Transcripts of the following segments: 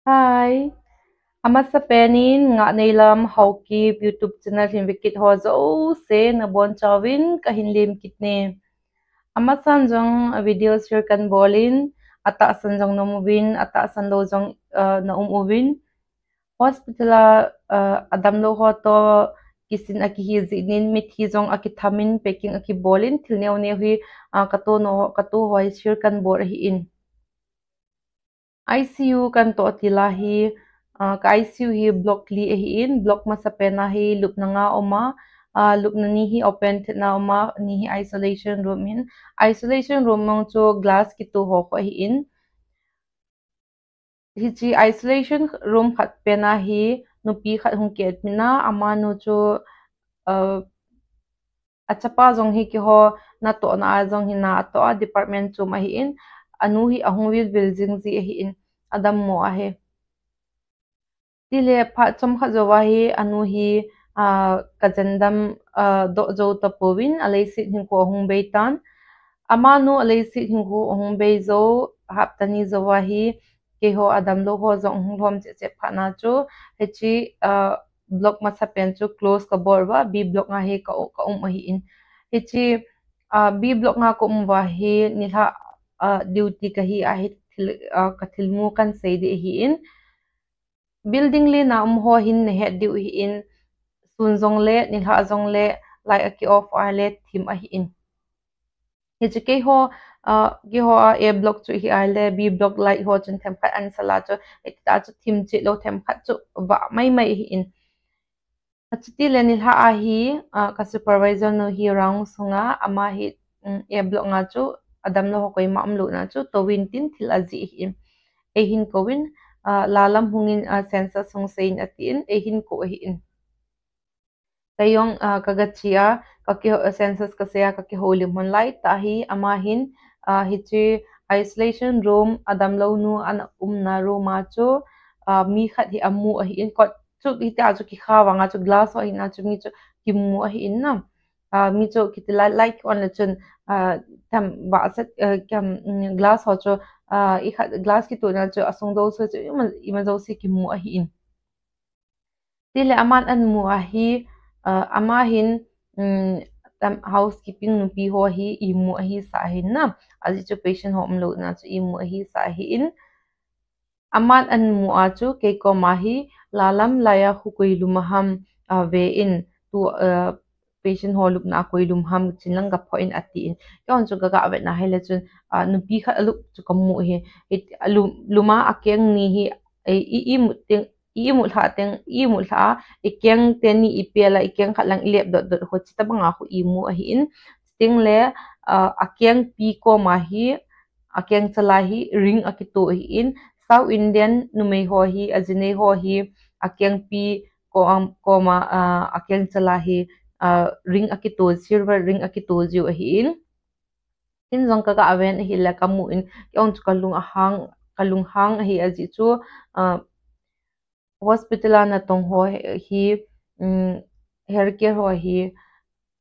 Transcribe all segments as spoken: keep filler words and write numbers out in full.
Hi. Amasa penin Ngahneilam Haokip YouTube channel hin vekit ho jouse nabonchauvin kahin lemkit e. Amasan jong video share kahin bolin, atahsan jong naum uvin, atahsan lou jong, uh, naum uvin. Hospital a, uh, adamlou ho toh kisin akihi jeh in, mithi jong akithamin, packing akibolin, thil neo neo hi, uh, katoh no, katoh ho hi share kahin bol ahin. I C U kahin toh til a hi, uh, ka I C U hi block li ahin, block masapen a hi lupna nga aum a, uh, lupna ni hi open theatna aum a, ni hi isolation room ahin. Isolation room mong chu glass kitoh ho khu ahin. Hiche isolation room khat pen a hi nupi khat hung ki admit a, amanu chu, uh, achapa jong hi keiho natohna a jong hi na atoh a, department chom ahin, anu hi ahung vilvil jing ji ahin, adammo ahi. Tile phat chomkhat jouva hi anu hi, uh, kajendam, uh, doh jou tapouvin, aleiset hinkho ahung bei tan. Amanu aleiset hinkho ahung bei jou, hapta ni jouva hi, keiho adamlou ho jong hung lhom cheh cheh phat na chu, hiche, uh, block masapen chu close kabol uva, B block a hi ka, kaum ahin. Hiche, uh, B block a kaum uva hi, nilhah, uh, duty kahi a hi thil, uh, kathilmu kahin sei ding ahin. Building li na um ho hin nahet diu ahin, sun jongle, nilhah jongle, light aki off a le thim ahin. Hiche keiho, uh, keiho a A block chu hi a le B block light ho chun themkhat ahin sal a chu, hitita chu thim cheh lou themkhat chu vah maimai ahin. Achutile nilhah a hi, uh, ka supervisor nu hi round sunga, ama hi, um, A block a chu adamlou ho koima umlou na chu touvin tin thil ajih ahin. Eihin kouvin, uh, lalam hungin, uh, census hung seiyin atin, eihin kou ahin. Keijong, uh, kaga che a, kaki, uh, census kasei a, kakihoulim hon laitah hi, ama hin, uh, hiche isolation room, adamlou nu ana umna room a chu, uh, mi khat hi amu ahin, kot chu hitia chu kikha vanga chu glass ho ahina chu mi chu kimu ahin na. Uh, mi chu kiti light, light on le chun, uh, themvah set, uh, kiam, um, glass ho chu, uh, ikhat glass kitohna chu asung dou chu ima, ima jouse kimu ahin. Tile aman amu a hi, uh, ama hin, um, tam housekeeping nupi ho hi imu ahi sa ahin na. Ajeh chu patient ho umlou na chu imu ahi sa ahin. Aman amu a chu kei koma hi lalam laiya khu koi lum a ham, uh, ve in tu, uh, patient ho lupna a koi lum ham chin lang gaphoh in atin. Keijong chu kaga vetna hile chun, uh, nupi khat alup chu kamu hi. Hi, alum, lum a akeng ni hi, i, i, imu teng, imu lha teng, imu lha a, ikeng teni ipel a, ikeng khat lang ilep dot dot ho chita banga khu imu ahin. Chuteng le, uh, akengpi koma hi, akeng chala hi ring akitoh ahin. South Indian numei ho hi, ajinei ho hi, akengpi ko-, um, koma, uh, akeng chala hi, uh, ring akitoh, silver ring akitoh jiu ahin. Hin jong kaga ven ahile kamu in, keijong chu kalung ahang, kalung hang ahi ajeh chu, uh, hospital a natong ho hi, um, healthcare ho hi,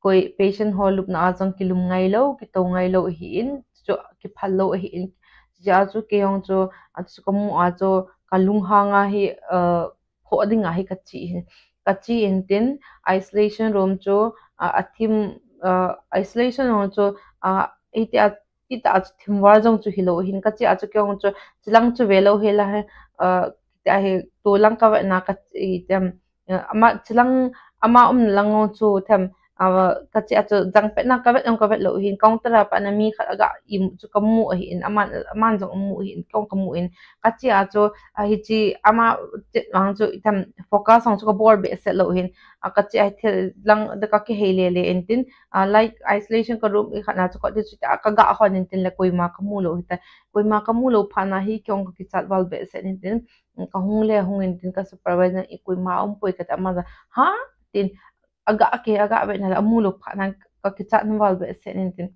koi patient ho lupna a jong kilum ngailou, kitou ngailou ahin, chu kiphal lou ahin, chujeh a chu keijong chu, achu kamu a chu kalung hang a hi, uh, phoh ding a hi kache ahin. Kache in tin, isolation room chu, uh, athim, uh, isolation room chu, uh, hitia, hitia chu thim val jong chu hilou ahin, kache a chu keijong chu, chilang chu velou hela hi, uh, hitia hi, tulang kavetna ka, i, tem, uh, ama, chilang, ama umna lang jong chu, tem, uh, kache a chu, jangpetna kavet jong kavet lou ahin, counter a pat na mi khat aga imu chu kamu ahin, aman, aman jong amu ahin, keijong kamu in, kache a chu, uh, hiche ama, che, ang chu, tem, focus jong chu kabol behseh lou ahin, uh, kache a thil lang, da kakihei lele in tin, uh, like isolation ka room ikhat na chu kot ti chu ta kaga hon in tin le koima kamu lou hita, koima kamu lou phat na hi keijong kakichat val behseh in tin, um, kahung le hung in tin ka supervisor i koima umpoi kati ama jong, ha? Tin, aga ke, aga vetna le amu lou phat na kakichat val behseh in tin.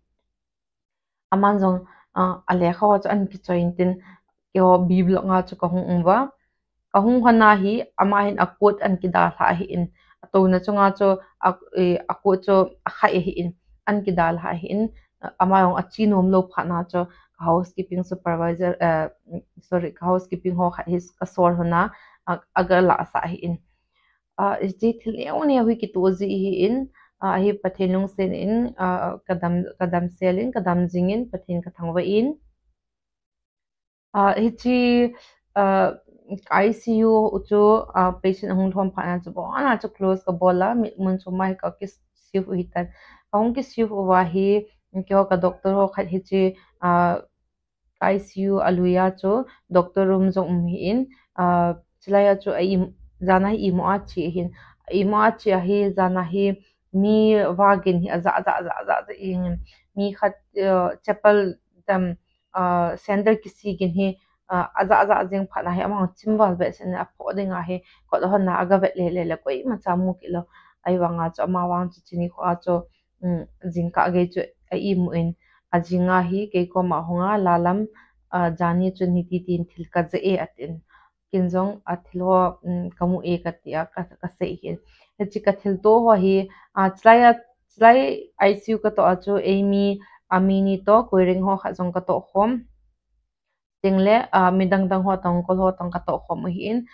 Aman jong, uh, alekha ho chu ahin kichoi in tin, keiho B block a chu kahung um uva. Kahung hon a hi, ama hin a coat ahin kidalha ahin. Atouna chunga chu, a, eh, a coat chu akhai ahin. Ahin kidalha ahin. Uh, ama jong ache nom lou phat na chu, housekeeping supervisor, uh, sorry, housekeeping ho khat hi kasol hon a, uh, aga la sa hi in. Uh, hiche thil neo neo hi kitoh ji hi in, uh, hi Pathen lungset in, uh, kadam, kadam sel in, kadam jing in, Pathen kathangvah in. Uh, hiche, uh, I C U chu, uh, patient ahung lhom phat na chu, bon a chu close kabol a, mi, mun chu mai ka ki shift u hitan. Kahung ki shift uva hi, keiho ka doctor ho khat hiche, uh, I C U a lui a chu, doctor room jong um hi in, uh, chulai a chu a im, jan a hi imo a che hin. Imo a che a hi, jan a hi mi vagin hi aja, aja, aja, aja, aja in. Mi khat, uh, chapel dam, uh, sandal kisih gin hi, uh, aja, aja jing phat na hi, amahon chimval ve sen a pho ding a hi, kot hon na aga vet le, le, le, koima cha mu kit lou. Ahivang a chu, ama vang chu, chuni kho a chu, um, jingkah gei chu a imu in, ajing a hi, kei koma hung a, la lam, uh, jani chun hiti tin thil kaje e atin. Ken jong a thil ho, um, kamu e kati a, ka, kasei hin. Hiche ka thilto ho hi, uh, chulai a, chulai I C U katoh a chu, eimi, a mi ni toh, Koireng ho khat jong katoh khom. Tengle, uh, midang dang ho toh, kol ho toh katoh khom u hi in.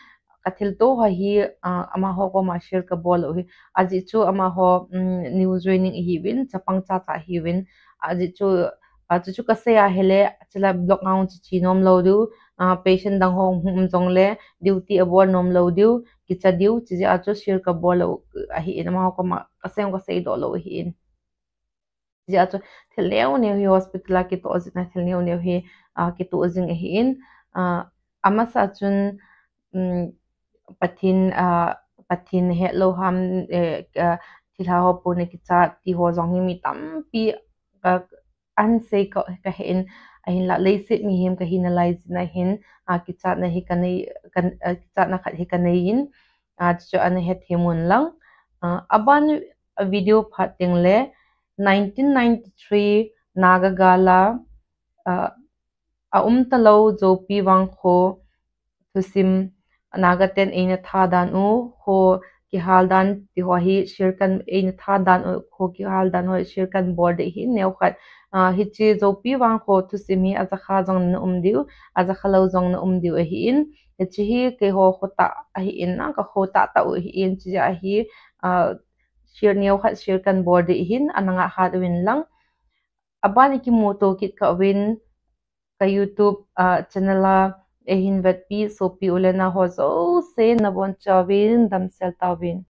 Ka thilto ho hi, uh, amaho koma share kabol u hi. Ajeh chu amaho, um, new joining ahiuvin, chapang chacha ahiuvin. Ajeh chu, uh, chuchu kasei a hile, chulai block a chu che nom lou diu, uh, patient dang ho hung um jongle, duty abol nom lou diu, kicha diu, chujeh a chu share kabol u ahi in, amaho koma kasei, kasei doh lou ahi in. Jeh a chu thil neo neo hi hospital a kitoh jing na thil neo neo hi, uh, kitoh jing ahi in, uh, amasa chun, um, Pathen, uh, Pathen hetlou ham, eh, uh, thilha ho pon a kicha ti ho jong hi mi tampi, uh, ahin sei ka, kahe in, ahinla leiset mihem kahi nalai jeh a hin, uh, kichatna hi kanei, kan, uh, kichatna khat hi kanei in, uh, chuchu ana hethem un lang. Uh, aban video phat tengle, nineteen ninety-three Naga gal a, uh, aum talou Joupi vangkho thusim, Naga ten eina tha dan u, kho kihal dan ti ho hi share kan, eina tha dan u, kho kihal dan ho share kan bol ding ahi in neo khat. Uh, hiche Joupi vangkho thusim hi ajakha jong na um diu, ajakha lou jong na um diu ahi in. Hiche hi keiho khotah ahi in, ka khotah tah u ahi in, chujeh a hi, uh, share neo khat share kan bol ding ahi in, ana ngah hat uvin lang. Aban i kimuto kit kah uvin, ka YouTube, uh, channel a eihin vetpi sopi u le nao ho jouse nabonchauvin damsel tauvin.